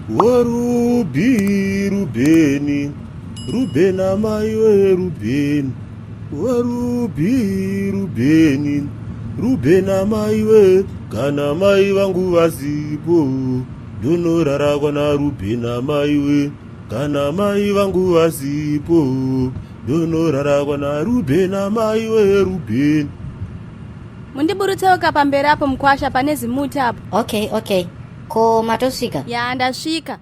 Warubhi Rubheni, Rubheni amai werubheni, warubhi Rubheni, Rubheni amai we, kana mai vangu vasipo, ndonorara kwana Rubheni amai we, kana mai vangu vasipo, ndonorara kwana Rubheni amai we Rubheni. Mundiburutsewoka pamberi apo mukwasha pane zimuti apo. Okay, okay. Ko matosvika? Ya, ndasvika.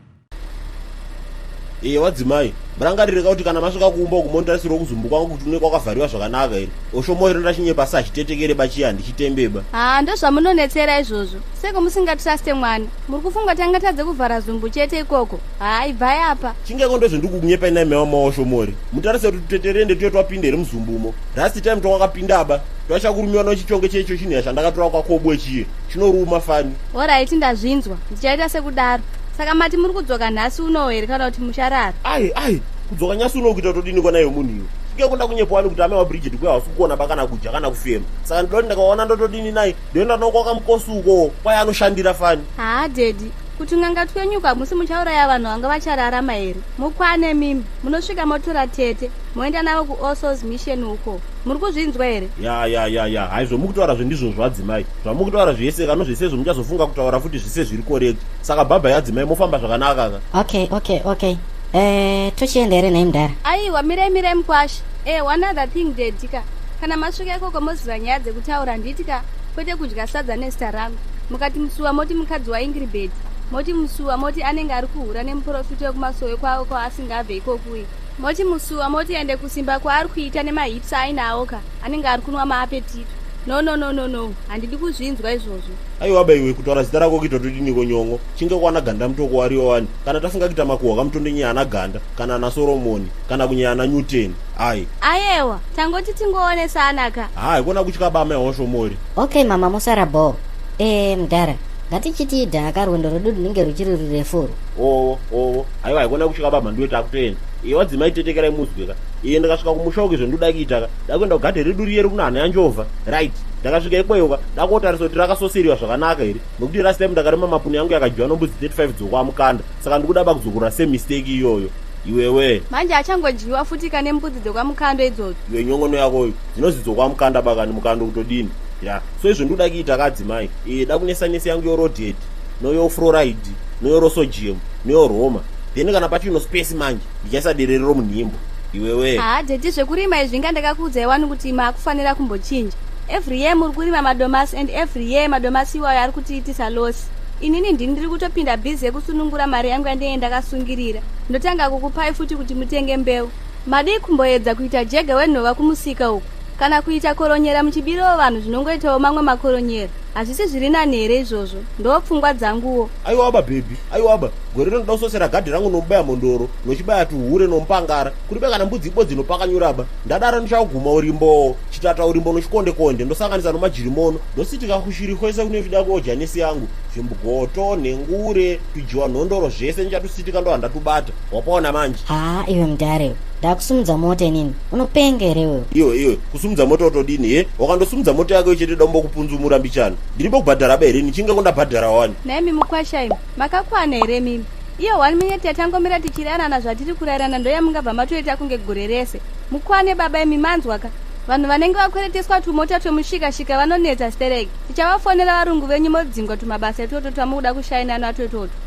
Iye wadzimai, murangarireka kuti kana masvika kumba uku monitarisirwa kuzumbu kwangu kuti une kwakavhariwa zvakanaka here. Oshomo iro ndachinyepa asi hachitetekere bachiya handichitembeba. Haa ndozvamunonetsera izvozvo. Seko musingatruste mwana. Muri kufunga tanga tadze kuvhara zumbu chete ikoko. Haa ibvai apa. Chingeko ndozvendikukunyepai nai mai wamaoshomori. Mutarise kuti tuteterende tuye twapinda here muzumbumo. Last time twakapindaba. Twachakurumiwa nochichonge checho chinhu chandakatora kwakobwe chiye. Chinoruma fani. Horaiti ndazvinzwa. Ndichaita sekudaro. Saka mati muri kudzoka nhasi unowo here kana kuti mucharara? Ai ai kudzoka nyasi unowo kuita todini kwana iwe munhu iwe. Chingeko ndakunyepa wani kuti amai waBridget kuya hausi kuona ba kana kudya kana kufema. Saka ndinoda kuti ndikaona ndotodini nai ndoenda nokwaka mukosi uko kwai anoshandira fani. Haa daddy kuti n'anga twenyuka hamusi muchauraya vanhu vanga vachararama here? Mukwane mimi munosvika motora tete moenda navo kuAll Souls Mission uko. Muri kuzvinzwa here? Ya ya ya ya hai zvomukutaura zvendizvozvo adzimai. Zvamukutaura zvese kano zvese zvomuchazofunga kutaura futi zvese zviri correct. Saka bhabha yadzimai mofamba zvakanaka ka. Okay, okay, okay. Eh, tochienda here nhai mudhara? Aiwa mirai mirai mukwasha. Eh, one other thing daddy ka. Kana masvika ikoko moziva nyaya dzekutaura handiti ka kwete kudya sadza nezita rangu. Mukati musuwa moti mukadzi waIngribet. Moti musuwa moti anenge ari kuhura nemuporofita wekumasowe kwavo kwaasingabve ikokuyi. Moti musuwa moti ende kusimba kwaari kuita nemahips aainawo ka anenge ari kunwa maapetito. No no no no no handidi kuzvinzwa izvozvo. Aiwa ba iwe kutaura zita rako kuita todiniko nyon'o chinge kwana ganda mutoko wariwa wani kana tafunga kuita makuhwa kamutondonyaya ana ganda kana ana soromoni kana kunyaya ana newton ai Ayewa tangoti tingoonesana ka. Haa haikona kutya ba amai washomori. Okay mama musara bhoo. Eh mudhara ngatichitii dhaka rwendo rwedu runenge ruchiri rurefu urwu. Owo owo haiwa haikona kutya ba mhanduwe takutoenda. Iye wadzimai tetekerai muzwe ka. Iye ndakasvika kumusha uko izvo ndoda kuita ka. Ndakuenda kugadhe redu riye rekuna hana yanjovha. Right. Ndakasvika ikweyo ka. Ndakotarisa kuti rakasoseriwa zvakanaka here. Nokuti last time ndakarima mapunu yangu yakadyiwa nombudzi 35 dzokwamukanda. Saka ndikuda ba kudzokorora same mistake iyoyo. Iwewe. Manje achangodyiwa futi ka nembudzi dzokwamukando idzodzo. Iwe nyongono yakoyo. Dzinonzi dzokwamukanda bakani mukando kutodini. Ya. So izvo ndikuda kuita ka adzimai. Iye dakunesa nesi yangu yoroded. Noyo fluoride. Noyo rosodium. Noyo roma. Then kana pachino space manje ndichaisa derere romunhimbo. Iwewe. Haa daddy zvekurima izvi inga ndakakuudzai wani kuti maakufanira kumbochinja. Every year muri kurima madomasi and every year madomasi iwayo ari kutiitisa loss. Inini ndini ndiri kutopinda busy yekusunungura mari yangu yandinenge ndakasungirira. Ndotanga kukupai futi kuti mutenge mbeu. Madii kumboedza kuita jega wenhova kumusika uku. Kana kuita koronyera muchibirawo vanhu zvinongoitawo mamwe makoronyera. Hazvisi zviri nani here izvozvo? Ndoo pfungwa dzanguwo. Aiwaba baby, aiwaba. Gore rino ndoda kusosera gadhi rangu nomubaya mondoro, nochibaya tuhure nomupangara. Kuribe kana mbudzi ibodzi inopakanyuraba. Ndadaro ndichaguma urimbowo, chitata urimbo nochikonde konde, ndosanganisa nomajirimono, ndositika kushiri kwese kunoita kuodya nesi yangu. Zvimbugoto, nhengure, tujiwa nhondoro zvese ndichatusitika ndoha ndatubata. Wapaona manje? Haa iwe mudhara iwe. Ndakusumudza mota inini. Unopenga here iwewe? Iwe iwe, kusumudza mota utodini he? Wakandosumudza mota yako chete dombo kupunzumura mbichana. Ndiripo kubhadhara ba here? Nichinge kundabhadhara wani. Nhaimi mukwasha imi, makakwana here mimi? Iyo one minute yatangomira tichirairana zvatiri kurairana ndoyamungabva matoita kunge gore rese. Mukwane baba imi manzwa ka? Vanhu vanenge vakwereteswa tumota twemushikashika vanonetsa stereki. Tichavafonera varungu venyu modzingwa tumabasa itwotwo twamukuda kushaina natwo itwotwo.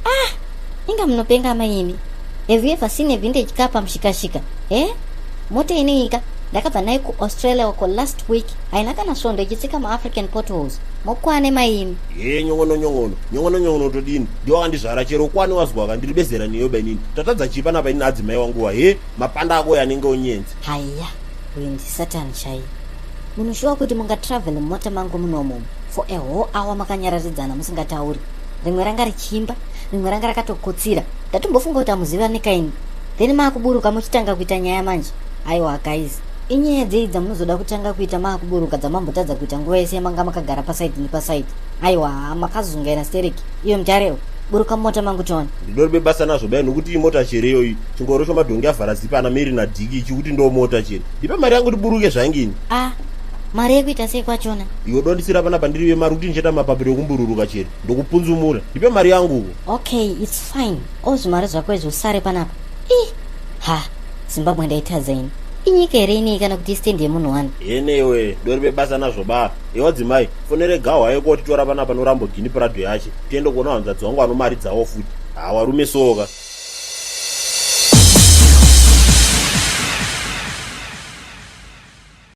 Ah, inga munopenga amai imi. Have you ever seen a vintage car pamushikashika? Eh? Mota inoika ndakabva nayo kuAustralia uko last week haina kana svondo ichitsika maAfrican potholes. Mokwane mai imi. Hee nyongono nyongono nyongono nyongono todini ndiwe wakandizvara chero kwani wazwaka ndiri bezera neyo bainini tatadza chii panapa inini adzimai wanguwa he mapanda ako anenge onyenzi. Haiya uyu ndisatan chaiye. Munoshuwa kuti mungatravel mumota mangu munomu for a whole hour makanyararidzana musingatauri. Rimwe ranga richiimba, rimwe ranga rakatokotsira. Ndatombofunga kuti hamuzivane kaini. Then maakuburuka muchitanga kuita nyaya manje. Aiwa guys, inyaya dzei dzamunozoda kutanga kuita maakuburuka dzamambotadza kuita nguva yese yamanga makagara pasaidi nepasaidi. Aiwa makazungaira stereki. Iyo mutarewo, buruka mumota mangu tione. Ndinoribe basa nazvo bai nokuti imota chere iyoyi. Chingoro chomadhongi avhara zipi ana Mary naDhiki ichi kuti ndo mota chere. Ndipe mari yangu ndiburuke zvangu ini. Ah, Mari yekuita sei kwachona? Iwe dondisira panapa ndiri vemari kuti ndichaita mapapiro ekumbururuka chete. Ndokupunzumura. Ndipe mari yangu uko. Okay, it's fine. Ozvimari zvako izvi usare panapa. Ih, ha, Zimbabwe ndaitadza ini. Inyika here inei kana kuti istendi yemunhu wani? Yenewe, dori basa nazvo ba. Ewa dzimai, fonere gahwa yeko titora panapa noRamborghini Prado yache. Tiende kuona hanzvadzi wangu ano mari dzawo futi. Ha, warume soka.